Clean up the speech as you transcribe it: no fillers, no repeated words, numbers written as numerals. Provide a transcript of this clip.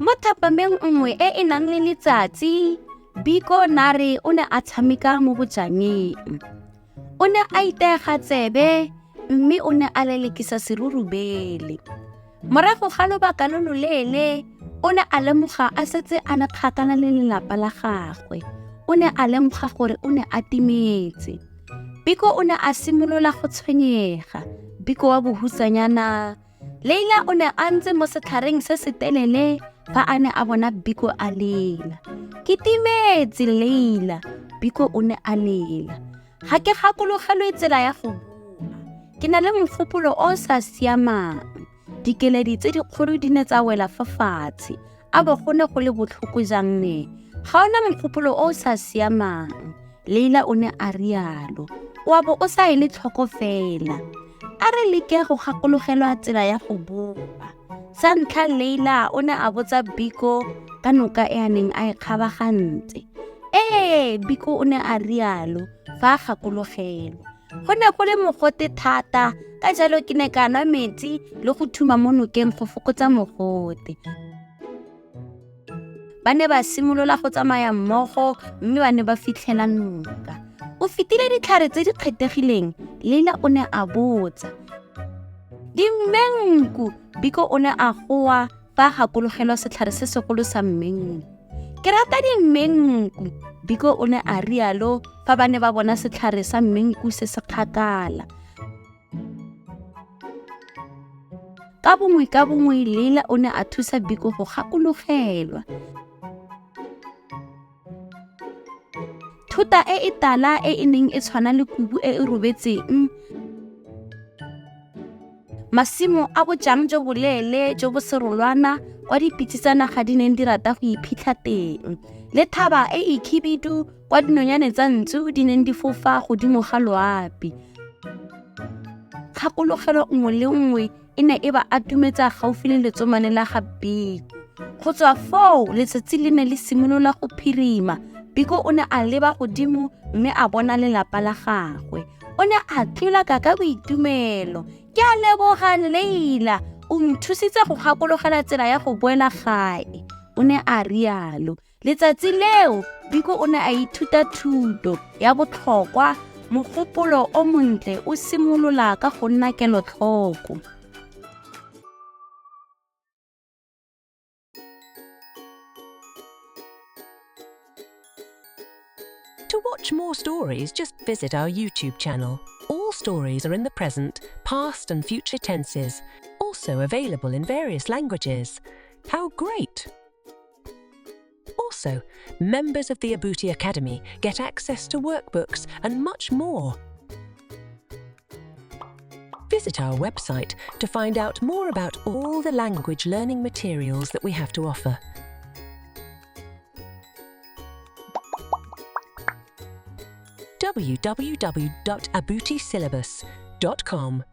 Mo thapameng nngwe e e nang le letsatsi, Biko Nare o ne a tshameka mo bojangeng. O ne a iteega tsebe mme o ne a lelekisa serurubele. Morago ga lobaka lo loleele, o ne a lemoga a setse a le kgakala le lelapa la gagwe. O ne a lemoga gore o ne a timetse. Biko o ne a simolola go tshwenyega. Biko wa bohutsanyana. Leila o ne a ntse mo setlhareng se se telele fa a ne a bona Biko a lela. Ke timetse, Leila, Biko o ne a lela. Ga ke gakologelwe tsela ya go boa. Ke na le mogopolo o o sa siamang. Dikeledi tse dikgolo di ne tsa wela fa fatshe. A bo go ne go le botlhoko jang ne! Ga o na mogopolo o o sa siamang, Leila o ne a rialo. O a bo o sa ele tlhoko fela. A re leke go gakologelwa tsela ya go boa. Sa ntlha Leila o ne a botsa Biko ka noka e a neng a e kgabagantse. Ee, Biko o ne a rialo fa a gakologelwa. Go ne go le mogote thata, ka jalo ke ne ka nwa metsi le go thuma mo nokeng go fokotsa mogote. Ba ne ba simolola go tsamaya mmogo mme ba ne ba fitlhela noka. O fetile ditlhare tse di kgethegileng, Leila o ne a botsa. Dimmenku, Biko o ne a goa fa a gakologelwa setlhare se segolo sa mmenku. Ke rata dimmenku, Biko o ne a rialo fa ba ne ba bona setlhare sa mmenku se se kgakala. Ka bongwe ka bongwe Leila o ne a thusa Biko go gakologelwa. Thota e e tala e e neng e tshwana le kubu e e robetseng, masimo a bojang jo boleele jo bo serolwana kwa dipitse tsa naga di neng di rata go iphitlha teng, le thaba e e khibidu kwa dinonyane tsa ntsu di neng di fofa godimo ga loapi. Kgakologelo nngwe le nngwe e ne e ba atumetsa gaufi le letsomane la ga Biko. Go tswa foo, letsatsi le ne le simolola go phirima. Biko o ne a leba godimo mme a bona lelapa la gagwe. O ne a tlolaka ka boitumelo. Ke a leboga, Leila, o nthusitse go gakologela tsela ya go boela gae, o ne a rialo. Letsatsi leo, Biko o ne a ithuta thuto ya botlhokwa, mogopolo o montle o simolola ka go nna kelotlhoko. To watch more stories, just visit our YouTube channel. All stories are in the present, past, and future tenses, also available in various languages. How great! Also, members of the Abuti Academy get access to workbooks and much more. Visit our website to find out more about all the language learning materials that we have to offer. www.abutisyllabus.com.